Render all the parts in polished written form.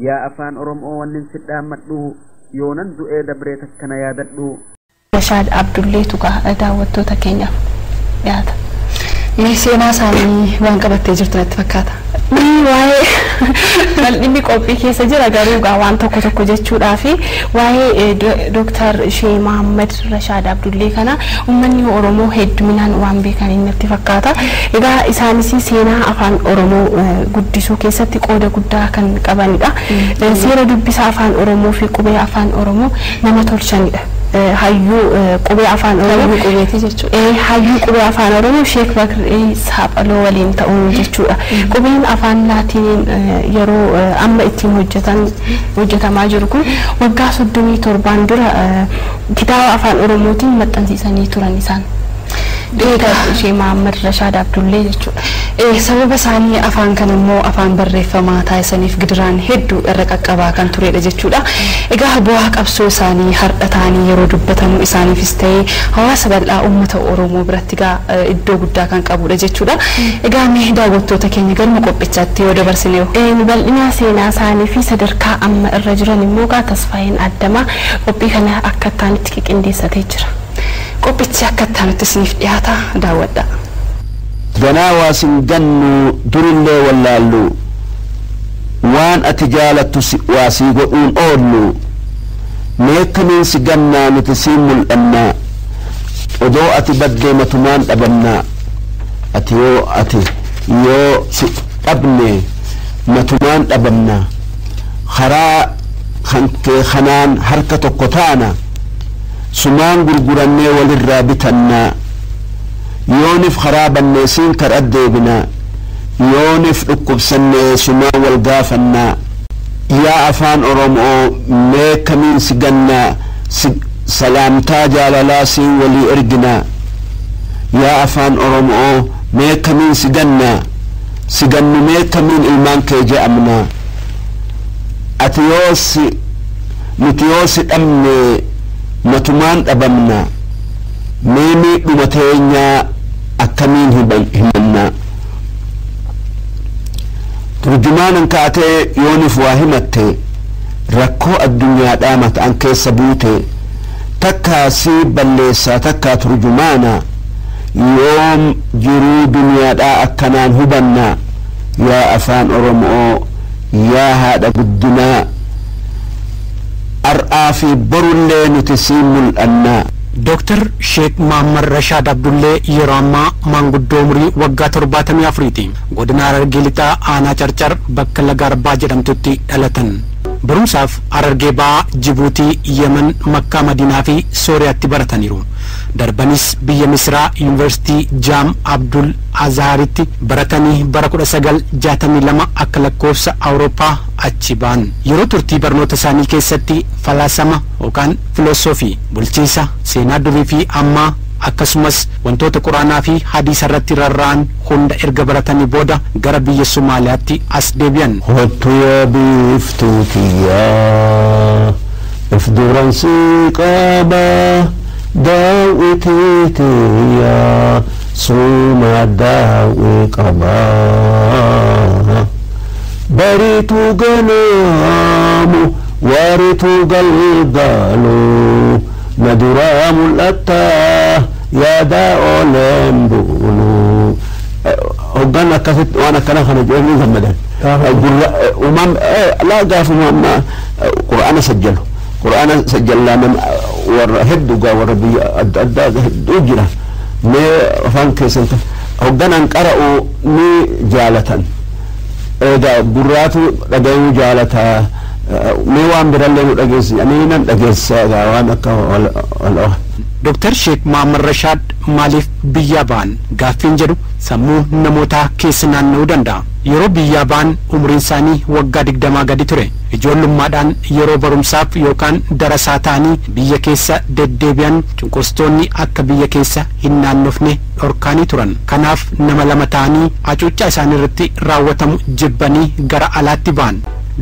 Yaa afaan Oromoo wannin si dhaammadhu, yoonan du'ee dabree takkana yaadadhu. Rashaad Abdulleetu daawwattoota keenyaaf dhiyaata. Mee seenaa isaanii waan qabattee jirtu natti fakkaata. Waa'ee bal'inni qophii keessa jira, garuu egaa waan tokko tokko jechuudhaa fi waa'ee Dooktar Shee Mahammad Rashaad Abdullee kana uummanni Oromoo hedduminaan waan beekaniin natti fakkaata. Egaa isaanis seenaa afaan Oromoo guddisuu keessatti qooda guddaa kan qabanidha. Seera dubbisa afaan Oromoo fi qubee afaan Oromoo nama tolchanidha. Hayyuu qubee afaan Oromoo. Hayyuu qubeeti jechuudha. Hayyuu qubee afaan Oromoo Sheek Bakrii Saaphaloo waliin ta'uun jechuudha. Qubeen afaan Laatiniin yeroo amma ittiin hojjetan hojjetamaa jiru kun waggaa 37n dura kitaaba afaan Oromootiin maxxansiisanii turan isaan. Dooktar Shee Mahammad Rashaad Abdullee jechuudha. Sababa isaanii afaan kana immoo afaan barreeffamaa taasisaniif gidiraan hedduu irra qaqqabaa kan turedha jechuudha. Egaa bu'aa qabsoo isaanii har'a ta'anii yeroo dubbatamu isaaniifis ta'ee hawaasa bal'aa uummata Oromoo biratti egaa iddoo guddaa kan qabudha jechuudha. Egaa mee daawwattoota keenya galma qophichaatti yoo dabarsine. Bal'ina seenaa isaanii fi sadarkaa amma irra jiran immoo egaa Tasfaayeen Addamaa qophii kana akka ta'anitti qindeessatee jira. Qophichi akka ta'anitti isiniif dhiyaata, daawwadha. Ganaa waa sin gannu, durillee wallaallu, waan ati jaalattu waa sii godhuun oollu. Mee kamiin si gannaa? Nuti siin mul'annaa, odoo ati baddee matumaan dhabannaa. Ati yoo, ati yoo si dhabne matumaan dhabannaa. Karaa kankee kanaan harka tokko taana, sumaan gurgurannee walirraa bitannaa. Yoonif karaa bannee siin kara deebinaa, yoonif dhukkubsannee sumaan wal gaafannaa. Yaa afaan Oromoo, mee kamiin si gannaa? Salaamtaa jaalalaa siin walii erginaa. Yaa afaan Oromoo, mee kamiin si gannaa? Si gannu, mee kamiin ilmaan kee je'amnaa? Ati yoo si, nuti yoo si dhabne matumaan dhabamnaa. Mee miidhuma teenyaa akkamiin himannaa? Turjumaanan kaatee yoonif waa himatte, rakkoo addunyaadhaa mata'an keessa buute, takkaa sii balleessaa, takkaa turjumaana. Yoom jiruu duniyaadhaa akkanaan hubannaa? Yaa afaan Oromoo, yaa haadha guddinaa, ar'aa fi borullee nuti siin mul'annaa. Dooktar Sheek Mahammad Rashaad Abdullee yeroo ammaa maanguddoo umurii waggaa 74ti. Godina Harargee Lixaa, Aanaa Carcar, bakka Laga Arbaa jedhamtutti dhalatan. Barumsaaf Harargee Ba'aa, Jibuutii, Yemen, Makkaa, Madiinaa fi Sooriyaatti barataniiru. Darbanis biyya Misraa Yuunivarsiitii Jaam Abdul Azhaaritti baratanii bara 1962 akka lakkoofsa Awurooppaa achi ba'an. Yeroo turtii barnoota isaanii keessatti falaasama yookaan filosoofii, bulchiinsa, seenaa durii fi ammaa, akkasumas wantoota quraanaa fi hadiisa irratti rarra'an hunda erga baratanii booda gara biyya Somaaliyaatti as deebi'an. Hottu yaa biiftuu kiyyaa, if duran sii qabaa, daawwitii tiyyaa suuma daawwi qabaa. Bariituu ganaamu, waarituu galgaalu, na duraa mul'attaa, yaadaa ooleen buulu. Hoggaan akkasitti waan akkana kana jedhanii gammadan. Gurra uumam laa, gaafuma amma qura'aana sajjalu. Qura'aana sajjallaa nama warra hedduu gaa, warra biyya adda addaa hedduu jira. Mee afaan keessan hogganaan qara'u ni jaalatan. Egaa gurraatu dhagayuu jaalataa. Mee waan birallee nu dhageessi. Ani nan dhageessa egaa waan akka wal. Dooktar Sheek Mahammad Rashaad maaliif biyyaa ba'an gaaffiin jedhu sammuu namootaa keessa naanna'uu danda'a. Yeroo biyyaa ba'an umriin isaanii waggaa 20 gadi ture. Ijoollummaadhaan yeroo barumsaaf yookaan darasaa ta'anii biyya keessa deddeebi'an cunqurstoonni akka biyya keessa hin naannofne dhorkaanii turan. Kanaaf nama lama ta'anii hacuuccaa isaanii irratti raawwatamu jibbanii gara alaatti ba'an.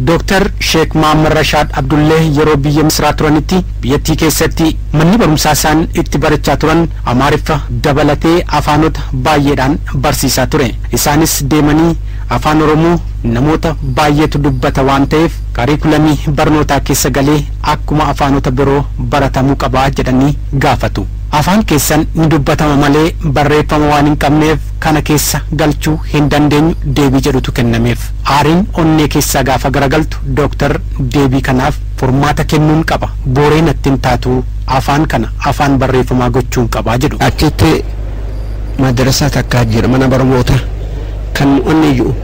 Dooktar Sheek Mahammad Rashaad Abdullee yeroo biyya Misraa turanitti biyyattii keessatti manni barumsaa isaan itti barachaa turan Amaariffa dabalatee afaanota baay'eedhaan barsiisaa ture. Isaanis deemanii Afaan Oromoo namoota baay'eetu dubbata waan ta'eef kariikulamii barnootaa keessa galee akkuma afaanota biroo baratamuu qabaa jedhanii gaafatu. Afaan keessan ni dubbatama malee barreeffama waan hin qabneef kana keessa galchuu hin dandeenyu deebii jedhutu kennameef. Aariin onnee keessaa gaafa garagaltu Dooktar deebii kanaaf furmaata kennuun qaba. Booree natti hin taatu, afaan kana afaan barreeffamaa gochuun qabaa jedhu. Achitti madrasaa takkaa jira, mana barnoota kan onni jiru,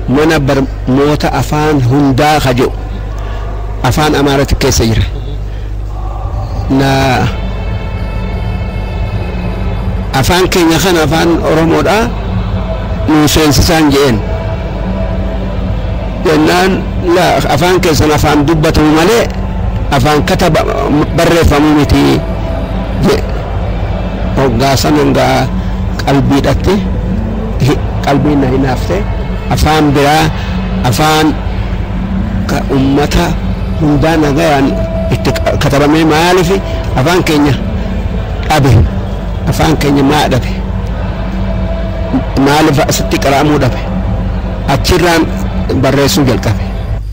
mana barnoota afaan hundaa ka jedhu afaan Amaaraatti keessa jira. Na afaan keenya kan afaan Oromoodha nu seensisaan je'een jennaan, la, afaan keessan afaan dubbatamu malee afaan kataba barreeffamu miti je. Hoggaasan hangaa qalbiidhatti qalbiin na hinaafte, afaan biraa, afaan ka ummata hundaa nagayaan itti katabamee, maaliif afaan keenya dhabe? Afaan keenya maa dhabe? Maaliif asitti qara'amuu dhabe? Achirraan barreessuu jalqabe.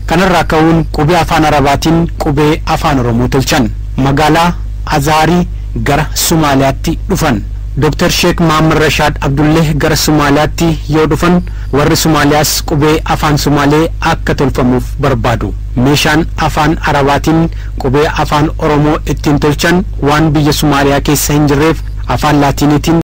Kanarraa ka'uun qubee afaan Arabaatiin qubee afaan Oromoo tolchan. Magaalaa Azaarii gara Somaaliyaatti dhufan. Dr. Sheek Mahammad Rashaad Abdullee gara Somaaliyaatti yoo dhufan, warri Somaaliyaas qubee afaan Somaalee akka tolfamuuf barbaadu. Meeshaan afaan Arabaatiin qubee afaan Oromoo ittiin tolchan waan biyya Somaaliyaa keessa hin jirreef afaan Laatiiniitiin